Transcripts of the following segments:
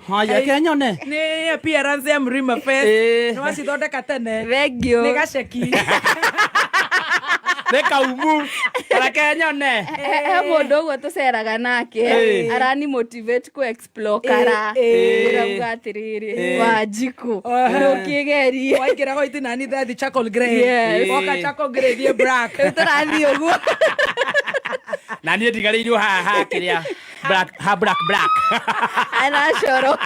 Haya, kenyone. Nĩ appearance ya Mrima Fest. Ĩĩ. Nĩ wacithondeka tene. Thank you. Nĩ gaceki. Nĩ kaumu. Reke nyone. He mũndũ ũguo tũceraga nake Ĩĩ. arani motivate ku explore kara Ĩĩ. ndĩrauga atĩrĩrĩ Ĩĩ. Wanjikũ Ehe. ndũkĩgerie. Waingĩra white nani thathi charcoal grey. Yes. Woka charcoal grey thiĩ black. Rĩu tũrathiĩ ũguo. Na niĩ ndigarĩirwo haha ha kĩrĩa black ha black black. Anacoro.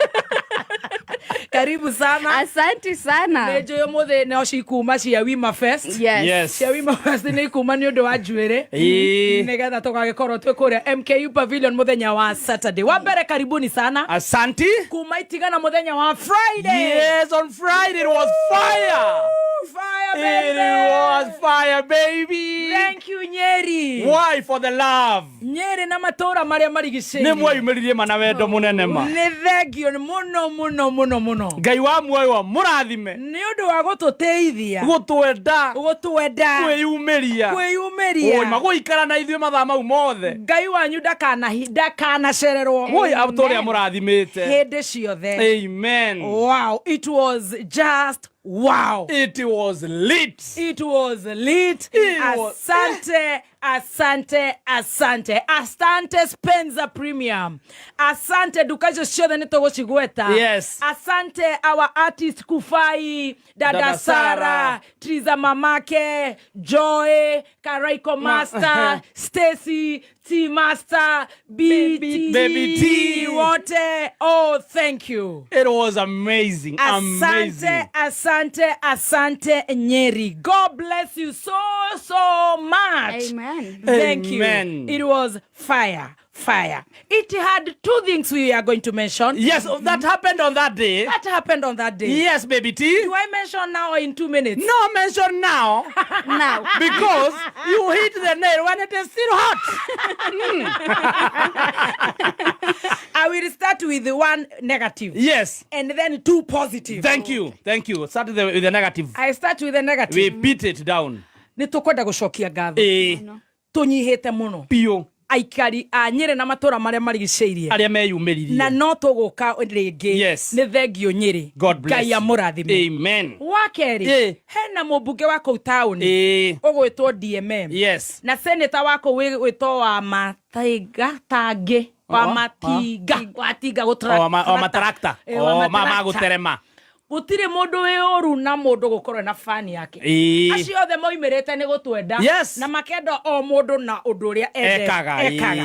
Karibu sana. Asanti sana. Nĩ njũĩ ũmũthĩ no cikuma cia Wima Fest. Yes. Yes. Cia Wima Fest nĩ ikuma nĩ ũndũ wa njuĩrĩ. Ĩĩ. Nĩgetha tũgagĩkorwo twĩ kũrĩa MKU Pavilion mũthenya wa Saturday. Wa mbere karibuni sana. Asanti. Kuma itigana mũthenya wa Friday. Yes, on Friday it was fire. Fire, It baby. was fire, baby. Thank you, Nyeri. Why for the love? Nyeri na matũra marĩa marigicĩirie. Nĩ mweyumĩririe ma na wendo mũnene ma. Nĩ thengio mũno mũno mũno mũno. Ngai wa muoyo amũrathime. Nĩ ũndũ wa gũtũtĩithia. Gũtwenda. Gũtwenda. Kwĩyumĩria. Kwĩyumĩria. Oi, ma gũikara na ithuĩ mathaa mau mothe. Ngai wanyu ndakanacererwo. Woi, atũrĩa mũrathimĩte. Hĩndĩ ciothe. Amen. Wow, it was just wow. It was lit. It was lit. It was- Asante, asante, asante. Asante Spencer Premium. Asante duka icio ciothe nĩ tũgũcigweta. Yes. Asante our artist Kufai, Dada, Dada Sara, Sara, Triza Mamake, Joy, Karaiko Master, Stacy, T Master, BT, Baby T. wote. Oh, thank you. It was amazing. Asante, Amazing. asante, asante Nyeri. God bless you so, so much. Amen. Thank Amen. you. It was fire, fire. It had two things we are going to mention. Yes, that happened on that day. That happened on that day. Yes, baby T. Do I mention now or in 2 minutes? No mention now Now. because you hit the nail when it is still hot. I will start with one negative. Yes. And then two positive. Thank you. Thank you. Start with the negative. I start with the negative. We beat it down. Nĩ tũkwenda gũcokia ngatho. Eh, Tũnyihĩte mũno. Piũ. Aikari a Nyĩrĩ na matũra marĩa marigicĩirie. Arĩa meyumĩririe. Na no tũgũka rĩngĩ. Yes. Nĩ thengio Nyĩrĩ. God bless Ngai you. amũrathime. Amen. Wa kerĩ, hena mũmbunge wa kũu taũni ũgwĩtwo DMM na seneta wa kũu wĩtwo wa Mataiga Tangĩ wa Matinga wa Tinga O wa matrakta. Wa O ma matrakta. magũterema. Gũtirĩ mũndũ wĩ ũru na mũndũ gũkorwo na fani yake. Acio othe moimĩrĩte nĩ gũtwenda na makenda o mũndũ na ũndũ ũrĩa Ekaga, ekaga.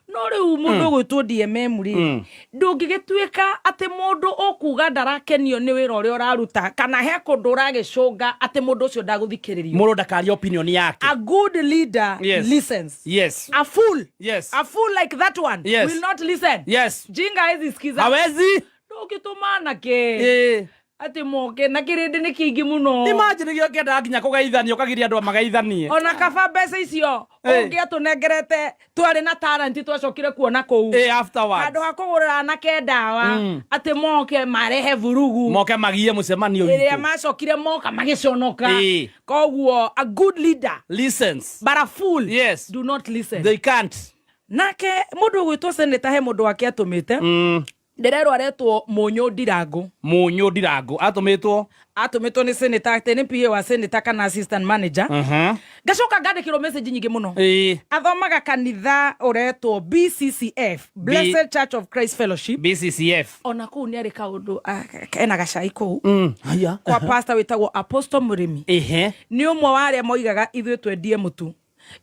No rĩu mũndũ ũgwĩtwo DMM rĩ, ndũngĩgĩtuĩka atĩ mũndũ ũkuga ndarakenio nĩ wĩra ũrĩa ũraruta kana he kũndũ ũragĩcũnga atĩ mũndũ ũcio ndagũthikĩrĩrio. Mũndũ ndakaria opinion yake. A good leader listens. A fool, a fool like that one will not listen. Jinga hawezi sikiza. Hawezi. Ndũngĩtũma anake atĩ moke na kĩrĩndĩ nĩ kĩingĩ mũno. Imagine gĩo kĩendaga nginya kũgeithania ũkagiria andũ mageithanie. Ona kaba mbeca icio ũngĩatũnengerete twarĩ na talent twacokire kuona kũu Afterwards. handũ ha kũgũrĩra anake ndawa atĩ moke marehe vurugu Moke magie mũcemanio ĩrĩa witũ. macokire moka magĩconoka. Koguo a good leader Listens. but a fool do not listen. They can't. Nake mũndũ ũgwĩtwo senator he mũndũ wake atũmĩte ndĩrerwo aretwo Mũnyũ Ndirangũ. Mũnyũ Ndirangũ atũmĩtwo. Atũmĩtwo nĩ senator atĩ nĩ PA wa senator kana assistant manager. Ngacoka ngandĩkĩrwo message nyingĩ mũno. Athomaga kanitha ũretwo BCCF, Blessed Church of Christ Fellowship. BCCF. Ona kũu nĩ arĩ kaũndũ ena gacai kũu Haya. kwa pastor wĩtagwo Apostle Mũrĩmi. Nĩ ũmwe wa arĩa moigaga ithuĩ twendie mũtu,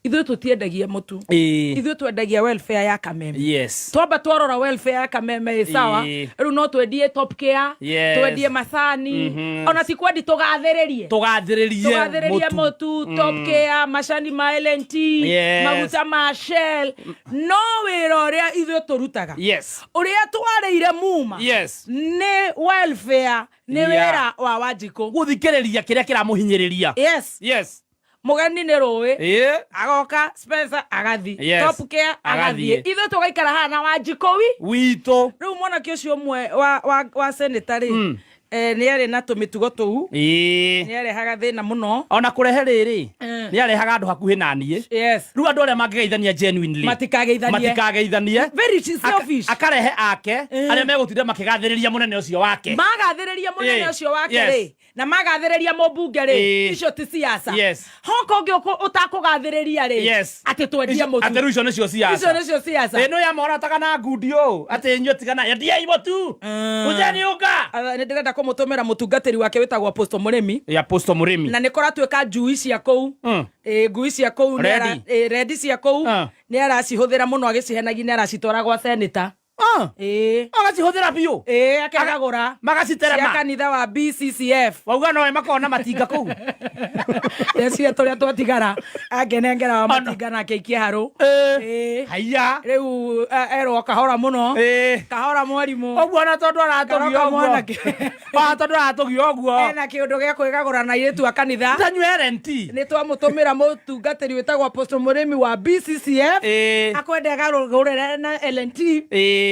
ithuĩ tũtiendagia mũtu, ithuĩ twendagia welfare ya Kameme. Twamba twarora welfare ya Kameme ĩ sawa, rĩu no twendie Top Care, twendie macani, ona ti kwendi tũgathĩrĩrie. Tũgathĩrĩrie. Tũgathĩrĩrie mũtu. Mũtu, Top Care, macani ma L&T, maguta ma Shell, no wĩra ũrĩa ithuĩ tũrutaga, ũrĩa twarĩire muma, nĩ welfare, nĩ wĩra wa Wanjikũ. Gũthikĩrĩria kĩrĩa kĩramũhinyĩrĩria. Mũgeni nĩ rũĩ agoka Spencer agathi, Top Care Agathiĩ. agathiĩ, ithuĩ tũgaikara haha na Wanjikũ wi Witũ. Rĩu mwanake ũcio ũmwe wa senator rĩ. Nä arä na tå mä tugo tå u. Ĩĩ. Nä arehaga thä na må no. Ona kũrehe rĩrĩ, Eh. nĩ arehaga andũ hakuhĩ na niĩ. Rĩu andũ arĩa mangĩgeithania genuinely Matikageithanie. Matikageithanie. Very selfish. Akarehe ake arĩa megũtinda makĩgathĩrĩria mũnene ũcio wake. Magathĩrĩria mũnene ũcio wake rĩ, na magathĩrĩria mũmbunge rĩ. Icio ti siasa. Hoka ũngĩ ũtakũgathĩrĩria rĩ, atĩ twendie mũtu. Atĩ rĩu icio nĩcio siasa. Icio nĩcio siasa. Ĩno ya morataga na ngundi ũũ atĩ inyuĩ tigana endiai mũtu, ujeni unga. Nĩ ndĩrenda kũmũtũmĩra mũtungatĩri wake wĩtagwo Apostle Mũrĩmi. Ya Apostle Mũrĩmi. Na nĩ kũratuĩka njui cia kũu, ngui cia kũu nĩ Ready. rendi cia kũu nĩ aracihũthĩra mũno agĩcihenagia, nĩ aracitwara gwa seneta. Agacihũthĩra biũ. Ĩĩ, akagagũra cia Magaciterema. kanitha wa BCCF. Wauga nowe makona matinga kũu. Ndeciria tũrĩa twatigara angenengera wa matinga nake aikie harũ. Haiya. Rĩu erwo kahora mũno. Kahora mwarimũ. Ũguo ona tondũ aratũgia Karoka ũguo. mwanake. Ona tondũ aratũgia ũguo. Ena kĩũndũ gĩa kwĩgagũra na airĩtu a kanitha. Tanyue renti. Nĩ twamũtũmĩra mũtungatĩri wĩtagwo Apostle Mũrĩmi wa BCCF. Akwenda agarũrĩre na LNT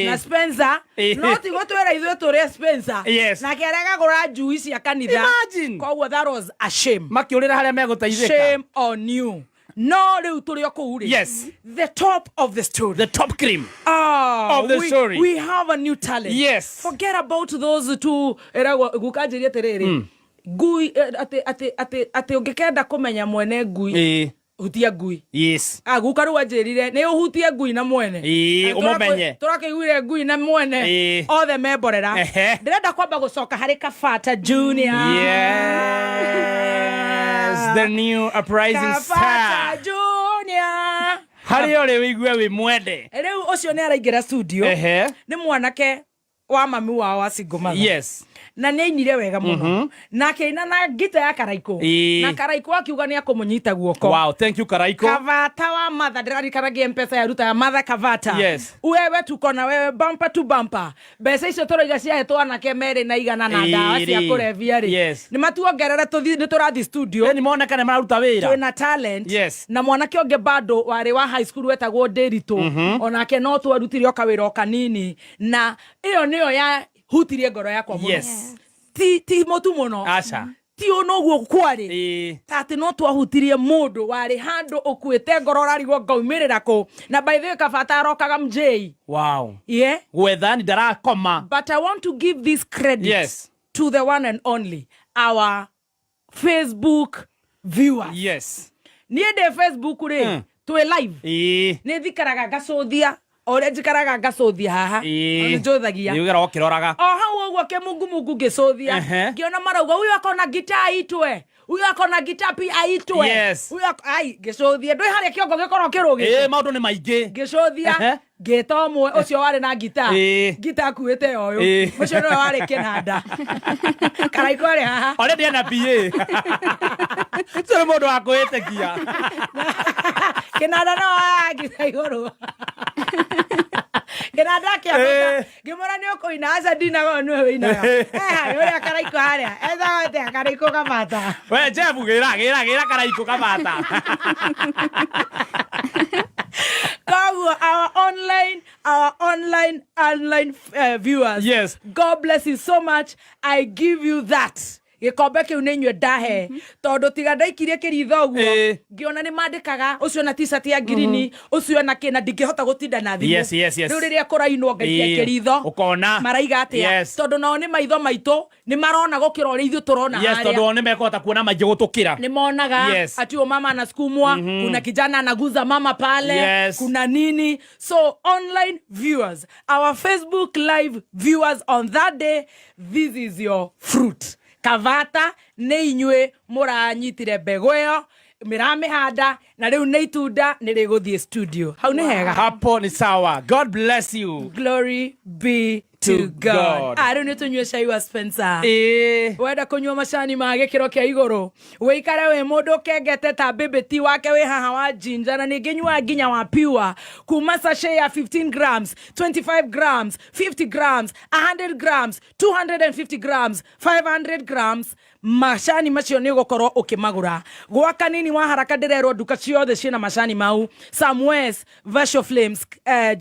na Spencer. No ti gũtwĩra ithuĩ tũrĩe Spencer. Nake aregagũra njui cia kanitha. Imagine. Koguo that was a shame. Makĩũrĩra harĩa megũteithĩka. Shame on you. No rĩu tũrĩ o kũu rĩ, the top of the story, The top cream Ah, of the story. We have a new talent. Forget about those two. Eragwo guka njĩrie atĩrĩrĩ, ngui atĩ ũngĩkenda kũmenya mwene ngui, hutia ngui. Ah, guka rĩu anjĩrire nĩ ũhutie ngui na mwene. Ũmũmenye. Tũrakĩiguire ngui na mwene othe memborera. Ndĩrenda kwamba gũcoka harĩ Kabata Junior. Yes, the new uprising Kabata star. Junior. Harĩa ũrĩ wĩigue wĩ mwende. Rĩu ũcio nĩ araingĩra studio. Nĩ mwanake wa mami wao wa single mother. Na nĩ ainire wega mũno na akĩina na ngita ya Karaikũ. Na Karaikũ akiuga nĩ akũmũnyita guoko. Wow, thank you, Karaiko. Kavata wa Mother, ndĩrarikanagia Mpesa ya ruta ya Mother Kavata. Wewe tuko na wewe bumper to bumper. Mbeca icio tũroiga ciahetwo anake merĩ na igana na ndawa cia kũrebia rĩ, nĩ matuongerere tũthiĩ, nĩ tũrathiĩ studio. Nĩ moneka nĩ mararuta wĩra. Twĩna talent. Na mwanake ũngĩ bado warĩ wa high school wetagwo Ndĩritũ, onake no twarutire o kawĩra o kanini, na ĩyo nĩyo yahutirie ngoro yakwa mũno. Ti mũtu mũno. Aca. Ti ũnoguo kwarĩ, ta atĩ no twahutirie mũndũ warĩ handũ ũkuĩte ngoro ũrarigwo ngaumĩrĩra kũ. Na by the way, Kabata arokaga mjei. Gwetha ni ndarakoma. But I want to give this credit to the one and only our Facebook viewers. Niĩ ndĩ Facebook rĩ, twĩ live, nĩ thikaraga ngacũthia o ũrĩa njikaraga ngacũthia haha. Nĩ njũthagia. Nĩ ũgera ũkĩroraga. O hau ũguo kĩmungumungu ngĩcũthia, ngĩona marauga huyu akona gitaa aitwe, huyu akona gitaa pia aitwe. Huyu ai, ngĩcũthia ndwĩ harĩa kĩongo gĩkorwo kĩrũgĩte. Maũndũ nĩ maingĩ. Ngĩcũthia, ngĩta ũmwe ũcio warĩ na ngita. Ngita akuĩte ũyũ. Ũcio nĩwe warĩ kĩnanda. Karaikũ arĩ haha. Already ena PA. Ũcio nĩ mũndũ wa kwĩĩtĩkia. Kĩnanda no woyaga ngita igũrũ, kĩnanda akĩambata. Ngĩmwĩra nĩ ũkũina. Aca, ndinaga, ũyũ nĩwe wĩinaga. Harĩa ũrĩa Karaikũ harĩa etagwo atĩa? Karaikũ Kabata. We Jeff, gĩra gĩra gĩra Karaikũ Kabata. Koguo our online viewers, God bless you so much. I give you that gĩkombe kĩu nĩ inyuĩ ndahe, tondũ tiga ndaikirie kĩritho ũguo, ngĩona nĩ mandĩkaga ũcio na t-shirt ya ngirini, ũcio na kĩna, ndingĩhota gũtinda na thimũ. Rĩu rĩrĩa kũrainwo ngaikia kĩritho, Ũkona. maraiga atĩa, tondũ nao nĩ maitho maitũ nĩ marona gũkĩra ũrĩa ithuĩ tũrona Yes, harĩa. tondũ o nĩ mekũhota kuona maingĩ gũtũkĩra. Nĩ monaga ati huyo mama anasukumwa, kuna kijana anaguza mama pale, kuna nini. So online viewers, our Facebook live viewers on that day, this is your fruit. Kavata, nĩ inyuĩ mũranyitire mbegũ ĩyo, mĩramĩhanda, na rĩu nĩ itunda nĩ rĩgũthiĩ studio. Hau nĩ hega. Hapo ni sawa. God bless you. Glory be to To God. God. Ah, rĩu nĩ tũnyue cai wa Spencer. Wenda kũnyua macani ma gĩkĩro kĩa igũrũ, wĩikare wĩ mũndũ ũkengete ta bĩbĩti wake wĩ haha wa ginger, na ningĩ nyua nginya wa pure kuma sachet ya 15 grams, 25 grams, 50 grams, 100 grams, 250 grams, 500 grams. Macani macio nĩ ũgũkorwo ũkĩmagũra gwa kanini wa haraka. Ndĩrerwo nduka ciothe ciĩna macani mau: Samwes, Vasho Flames,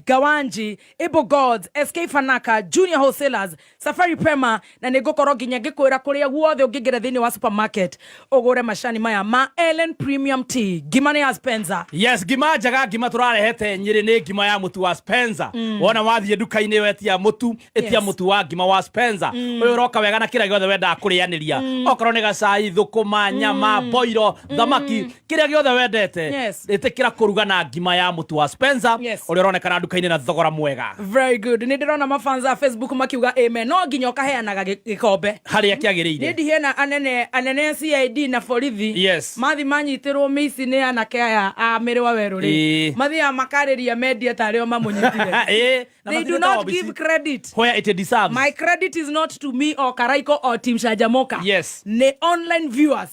Gawanji, Able Gods, SK Fanaka. Junior Wholesalers, Safari Pema, na nä ngå korwo nginya ngä kwä ra kå rä a guothe å ngä ngä ra thä inä wa supermarket å gå re macani maya ma Ellen Premium Tea. Ngima nä ya Spencer. Yes, ngima njega, ngima tũrarehete Nyĩrĩ nĩ ngima ya mũtu wa Spencer. Wona wathiĩ nduka-inĩ wetia mũtu, ĩtia mũtu wa ngima wa Spencer. Ũyũ ũroka wega na kĩrĩa gĩothe wendaga kũrĩanĩria, okorwo nĩ gacai, thũkũma, nyama, boiro, thamaki, kĩrĩa gĩothe wendete. Ĩtĩkĩra kũruga na ngima ya mũtu wa Spencer, ũrĩa ũronekana nduka-inĩ na thogora mwega. Very good. Nä ndä rona mafans a Facebook makiuga amen. No nginya å kaheanaga gä kombe harĩa nä kĩagĩrĩire. Ndihiena anene anene a CID na borithi mathi manyitirwo mĩici nĩ anake aya a mĩrĩ wa werũ rĩ, mathiaga makarĩria mendia tarĩ o mamũnyitire. Na They do mathiĩte not wabici. give credit. Where it deserves. My credit is not to me or Karaiko or Team Shajamoka. Nĩ online viewers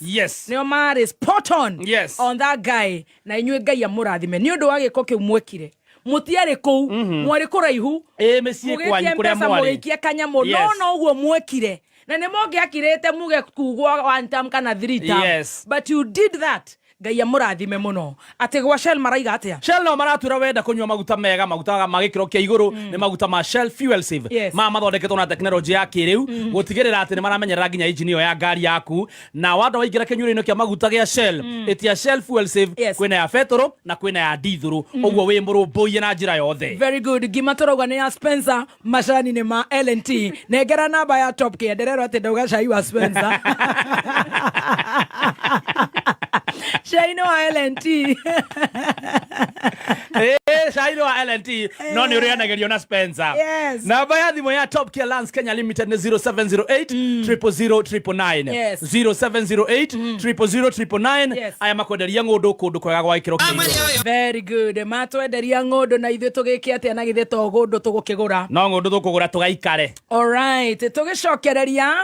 nĩo marĩ spot on on that guy, na inyuĩ Ngai amũrathime nĩ ũndũ wa gĩko kĩu mwekire. Mũtiarĩ kũu, mwarĩ kũraihu. Mĩciĩ kwanyu Mũgĩtia kũrĩa mbeca, mwarĩ. mũgĩikia kanyamũ. No no ũguo mwekire na nĩ mũngĩakirĩte muge kugwo one term kana three term. But you did that. Ngai amũrathime mũno. Atĩ gwa Shell maraiga atĩa? Shell no maratwĩra wenda kũnyua maguta mega, maguta ma gĩkĩro kĩa igũrũ, nĩ maguta ma Shell Fuel Save. Ma mathondeketwo na tekinoronjĩ ya kĩrĩu gũtigĩrĩra atĩ nĩ maramenyerera nginya injini ĩyo ya ngari yaku. Na wanda waingĩra kĩnyuĩro-inĩ kĩa maguta gĩa Shell, ĩtia Shell Fuel Save. Kwĩna ya betũrũ na kwĩna ya ndithũrũ, ũguo wĩ mũrũmbũiye na njĩra yothe. Very good. Ngima tũrauga nĩ ya Spencer, macani nĩ ma LNT. Nengera namba ya Top Care. Ndĩrerwo atĩ ndauga cai wa Spencer, cai nĩ wa LNT. Cai nĩ wa LNT, no nĩ ũrĩanagĩrio na Spencer. Namba ya thimũ ya Top Care Lands Kenya Limited nĩ 0708 000 999. 0708 000 999. Aya makwenderia ng'ũndũ kũndũ kwega gwa gĩkĩro kĩa igũrũ. Very good. Matwenderia ng'ũndũ na ithuĩ tũgĩke atĩa? Na githĩ to ng'ũndũ tũgũkĩgũra? No ng'ũndũ tũkũgũra tũgaikare. Alright, tũgĩcokereria.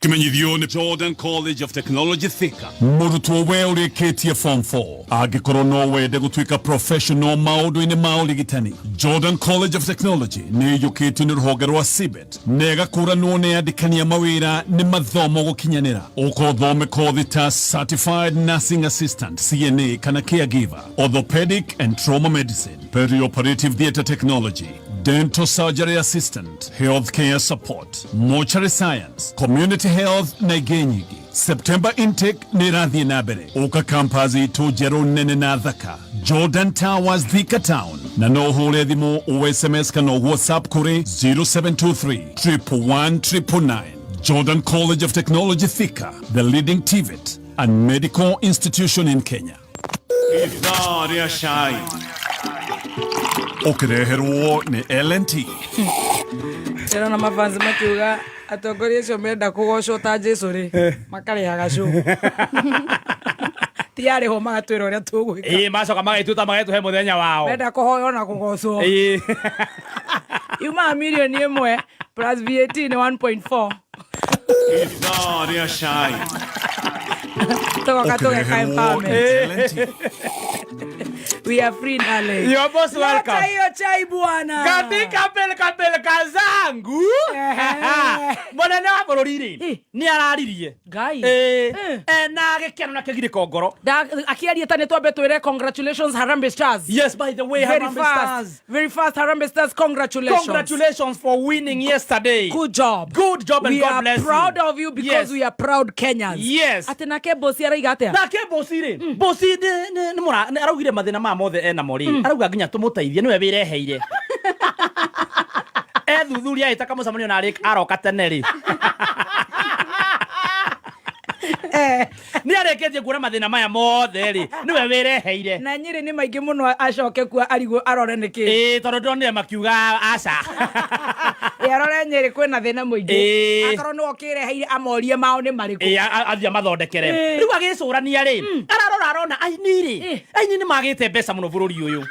Kimenyithio nĩ Jordan College of Technology Thika. Mũrutwo we ũrĩkĩtie form 4, angĩkorwo no wende gũtuĩka professional maũndũ-inĩ ma ũrigitani, Jordan College of Technology nĩ ĩiyũkĩtio nĩ rũhonge rwa CBET na ĩgakũranwo nĩ andĩkani a mawĩra nĩ mathomo gũkinyanĩra. Ũka ũthome kothi ta Certified Nursing Assistant, CNA kana Caregiver, Orthopedic and Trauma Medicine, Perioperative Theatre Technology, Dental Surgery Assistant, Healthcare Support, Mortuary Science, Community Health na ingĩ nyingĩ. September intake nĩ ĩrathiĩ na mbere. Ũka campus itũ njerũ nene na thaka, Jordan Towers, Thika Town, na no ũhũre thimũ, o SMS kana WhatsApp kũrĩ 0723 111 999. Jordan College of Technology Thika, the leading TVET and medical institution in Kenya. Ithaa rĩa cai ũkĩreherwo nĩ LNT. Ndĩrona mafansi makiuga atongoria acio menda kũgocwo ta Jesu rĩ, makarĩhaga show, ti arĩhwo magatwĩra ũrĩa tũgwĩka. Macoka magĩtuta magetũhe mũthenya wao. Menda kũhoywo na kũgocwo. Yumaga 1 million plus VAT nĩ 1.4. Ithaa rĩa cai Tũgoka tũgeka ũkĩreherwo nĩ empowerment. LNT. We are free darling. You're most welcome. Leta hiyo chai bwana. Katika pilka pilka zangu, mũnene wa bũrũri rĩ, nĩ araririe. Ngai. Ena gĩkeno na kĩgirĩko ngoro. Akiaria ta nĩ twambe twĩre congratulations Harambee Stars. Yes, by the way, Very Harambee fast. Stars. Very fast, Harambee Stars, congratulations. Congratulations for winning yesterday. Good job. Good job and We God are bless you. proud of you because we are proud Kenyans. Atĩ nake bosi araiga atĩa? Nake bosi rĩ, bosi nĩ araugire mathĩna maya mothe enamo rĩ, arauga nginya tũmũteithie, nĩwe wĩreheire. Ethuthuria ĩta kamũcemanio na aroka tene rĩ, nĩ arĩkĩtie kuona mathĩna maya mothe rĩ, nĩwe wĩreheire. Na Nyĩrĩ nĩ maingĩ mũno, acoke kuo arigwo arore nĩkĩ. Tondũ ndonire makiuga aca. Ĩ, arore Nyĩrĩ kwĩna thĩna mũingĩ. Akorwo nĩwe ũkĩreheire, amorie mao nĩ marĩkũ. Athiĩ amathondekere. Rĩu agĩcũrania rĩ, ararora arona aini rĩ, aini nĩ magĩte mbeca mũno bũrũri ũyũ.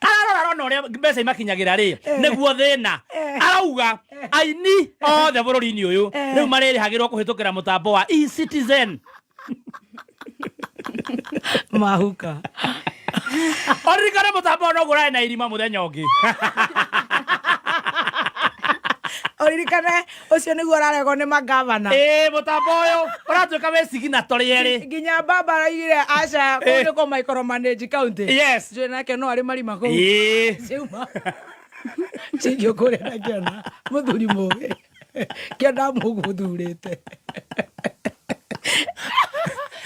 Ararora arona ũrĩa mbeca imakinyagĩra rĩ, nĩguo thĩna. Arauga aini othe bũrũri-inĩ ũyũ rĩu marĩrĩhagĩrwo kũhĩtũkĩra mũtambo wa eCitizen. Mahuka. Oririkane mũtambo ũyũ no ũrarĩ na irima mũthenya ũngĩ. Ũririkane ũcio nĩguo ũraregwo nĩ magavana. Ĩĩ, mũtambo ũyũ ũratuĩka wĩ signatory erĩ. Nginya baba araugire aca kũu nĩ kũ micromanage county. Yes. Njũĩ nake no arĩ marima kũu. Ĩĩ. Ciauma. Cikio kũrĩa na kĩona mũthuri mũgĩ. Kĩona mũgũthurĩte.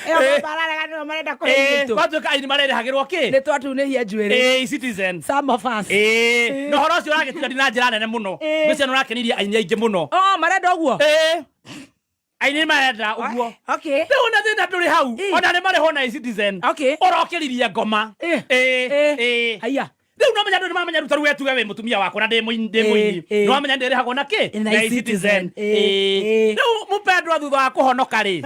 Ĩyo baba ararega nĩo marenda Ĩĩ, kũhe gwatuĩka aini marerĩhagĩrwo kĩ? Nĩ twatunĩhia njuĩrĩ. Ĩĩ, Citizen. Some of us. Ĩĩ, na ũhoro ũcio ũragĩtira na njĩra nene mũno. Ĩĩ. Ngwĩciria nĩ ũrakenirie aini aingĩ mũno. Oh, marenda ũguo? Ĩĩ. Aini marenda ũguo. Okay. Rĩu ona thĩna ndũrĩ hau. Ĩĩ. Ona nĩ marĩhwo na e-Citizen. Okay. Ũrokĩririe ngoma. Ĩĩ. Ĩĩ. Ĩĩ. Ĩĩ. Haiya. Rĩu no menya andũ nĩ mamenya rĩu ta rĩu we tuge wĩ mũtumia wakwa na ndĩ mũini ndĩ Ĩĩ, mũini. ĩĩ. Nĩ wamenya ndĩrĩhagwo na kĩ? Na Na e-Citizen. e-Citizen. Ĩĩ, Ĩĩ. ĩĩ. Rĩu mũpendwa thutha wa kũhonoka rĩ.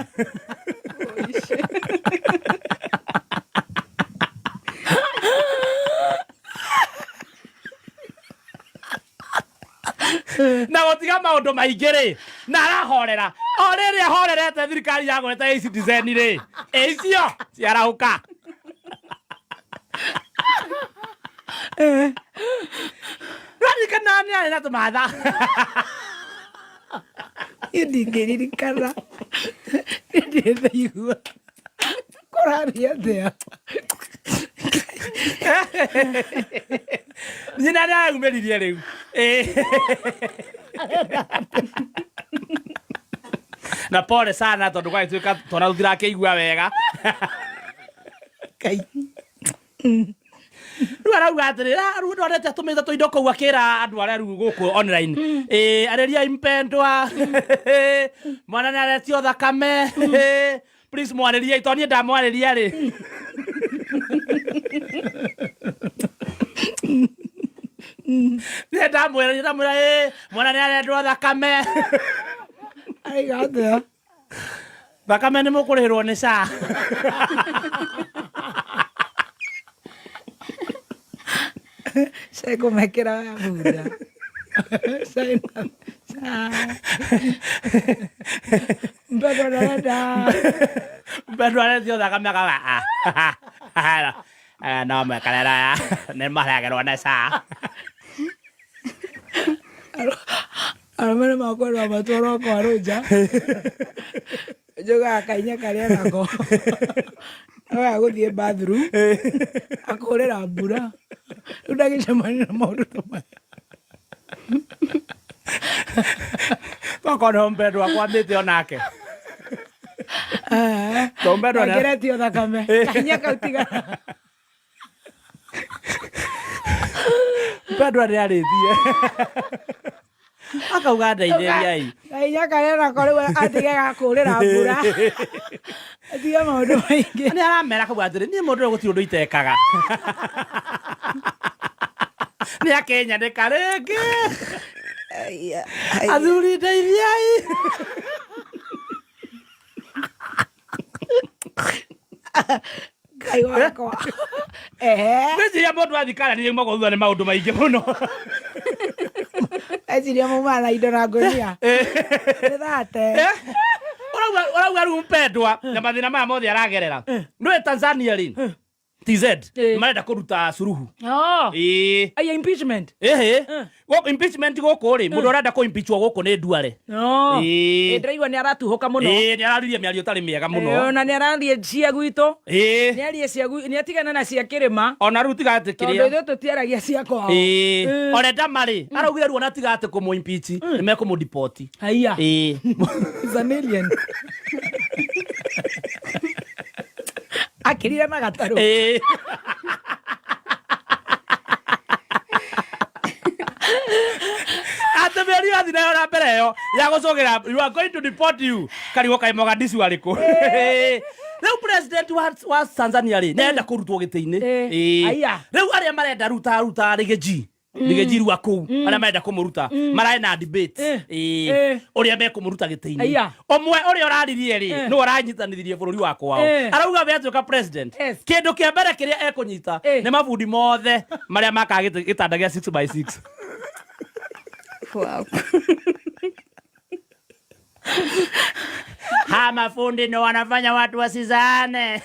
Na gũtiga maũndũ maingĩ rĩ, na arahorera o rĩrĩ ahorerete thirikari yagweta e-Citizen rĩ, ĩ icio ciarahũka. Ndũraririkana nĩ arĩ na tũmatha. Niĩ ndingĩririkana. Niĩ ndĩthaigua. Kũrathiĩ atĩa? Nyina nĩ araumĩririe rĩu. Ĩĩ. Na pole sana tondũ gwagĩtuĩka twana tũtirakĩigua wega. Ngai. Rĩu arauga atĩrĩ, "Ah, rĩu ndonete atũmĩte tũindo kũu akĩra andũ arĩa rĩu gũkũ online. Ĩĩ, arĩriai mpendwa. Mwana nĩ aretio thakame. Please mwarĩriei tondũ niĩ ndamwarĩria rĩ. Niĩ ndamwĩra ndamwĩra ĩĩ, mwana nĩ arendwo thakame. Araiga atĩa? Thakame nĩ mũkũrĩhĩrwo nĩ SHA. Cai kũmekĩra bunda. Cai na cai. Mpendwa ndarenda. Mpendwa aretio thakame akauga "Ah, ah, no mwekarera nĩ marehagĩrwo nĩ SHA." Arũme nĩ makwendwo matwarwo kwa rũnja. Njugaga kainya karĩa nako. Oya gũthiĩ bathroom. Akũrĩra mbura. Rĩu ndagĩcemania na maũndũ ta maya. Tokorwo nĩho mpendwa akwamĩte onake. To mpendwa nĩ- Ngeretio thakame. Kainya kau tigana. Mpendwa nĩ arĩtie. Akauga ndeithĩriai. Kainya karĩa nako rĩu atige gakũrĩra mbura. Atige maũndũ maingĩ. Nĩ aramera akauga atĩrĩ, niĩ mũndũ ũyũ gũtirĩ ũndũ itekaga. Nĩ akĩnyandĩka rĩngĩ. Athuri ndeithiai. Ngai wakwa. Ehe. Ngwĩciria mũndũ athiĩ karani nĩ aumagwo thutha nĩ maũndũ maingĩ mũno. Eciria mauma na indo na ngũnia. Nĩ thate. Ũrauga ũrauga rĩu mpendwa na mathĩna maya mothe aragerera. Nĩũĩ Tanzania rĩ, TZ marenda kũruta Suluhu. Oh. Ĩĩ. Aya impeachment. Ĩhĩ. Gũkũ impeachment gũkũ rĩ, mũndũ ũrenda kũ impeachwo gũkũ nĩ Duale. No. Ĩĩ. Ĩ ndĩraigua nĩ aratuhũka mũno. Ĩĩ, nĩ araririe mĩario ĩtarĩ mĩega Ĩ, mũno. na nĩ ararie cia gwitũ. Ĩĩ. Nĩ arie cia gwitũ, nĩ atigana na cia kĩrĩma. Ona rĩu tiga atĩ Tondũ kĩrĩa. ithuĩ tũtiaragia cia kwao. Ĩĩ. Orenda marĩ, araugire rĩu ona tiga atĩ kũmũ impeach, nĩ mekũmũ deport. Haiya. Ĩĩ. He's an alien. Akĩrire na gatarũ. Ĩĩ. Atĩ mĩario yathi nayo na mbere ĩyo ya gũcũgĩra you are going to deport you karigwo kaĩ Mogadishu arĩkũ. Rĩu president wa Tanzania rĩ nĩ arenda kũrutwo gĩtĩ-inĩ. Ĩĩ. Ĩĩ. Aya. Rĩu arĩa marenda ruta ruta Riggy Riggy rua kũu arĩa marenda kũmũruta mararĩ na debate. Ĩĩ. Ĩĩ. Ũrĩa mekũmũruta gĩtĩ-inĩ. Aya. Ũmwe ũrĩa ũraririe rĩ nĩwe ũranyitanithirie bũrũri wa kwao. Arauga we atuĩka president. Yes. Kĩndũ kĩa mbere kĩrĩa ekũnyita Ĩĩ. nĩ mabundi mothe marĩa makaga gĩtanda gĩa 6 by 6. Wow. Ha, mafundi ndo wanafanya watu wasizaane.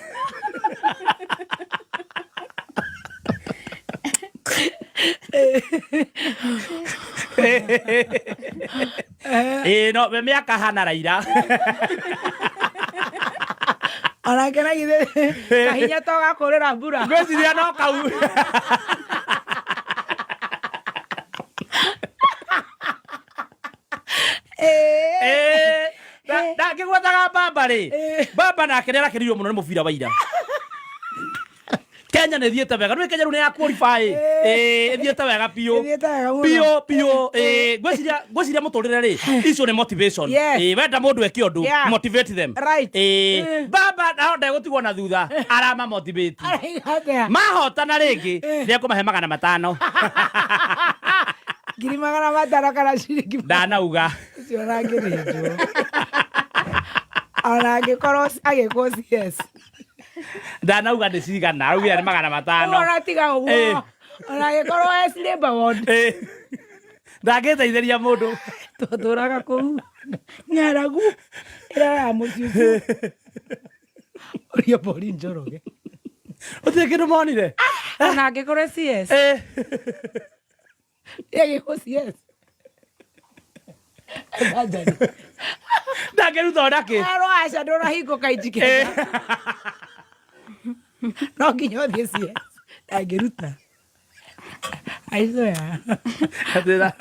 Ĩĩ, no we mĩaka hana Raila. Onake na githĩ kahinya to gakũrĩra mbura. Ngwĩciria no kau. Ĩĩ. Ĩĩ, ndangĩgwetaga baba rĩ, baba nake nĩ arakenirio mũno nĩ mũbira wa ira. Kenya nĩ thiĩte wega, nĩ Kenya rĩu nĩ ya qualify. Ĩĩ, ĩthiĩte wega biũ. Ĩthiĩte wega mũno. Biũ biũ. Ĩĩ, ngwĩciria mũtũrĩre rĩ, icio nĩ motivation. Yes. Ĩĩ, wenda mũndũ eke ũndũ, Yeah. motivate them. Right. Ĩĩ, baba nao ndegũtigwo na thutha, arama motivate. Araiga atĩa? Mahotana rĩngĩ, nĩ ekũmahe 500. 500,000 kana ciringi Ndanauga. Ũcio ona angĩthĩnjwo. Ona angĩkorwo agĩkwo CS. Ndanauga nĩ cigana, araugire nĩ 500. Ona tiga ũguo. Ona angĩkorwo S labor ward. Ĩĩ. Ndangĩteithĩria mũndũ. Twatũraga kũu. Ng'aragu ĩrĩa ya mũciĩ ũcio. Ũria Pauline Njoroge. Gũtirĩ kĩndũ monire. Ona angĩkorwo CS. Ĩĩ. Agĩkwo CS. Surgery. Ndangĩruta ona kĩ. Erwo aca ndũrahingũka inji kenda. No nginya ũthiĩ CS. Ndangĩruta. I swear. Atĩra.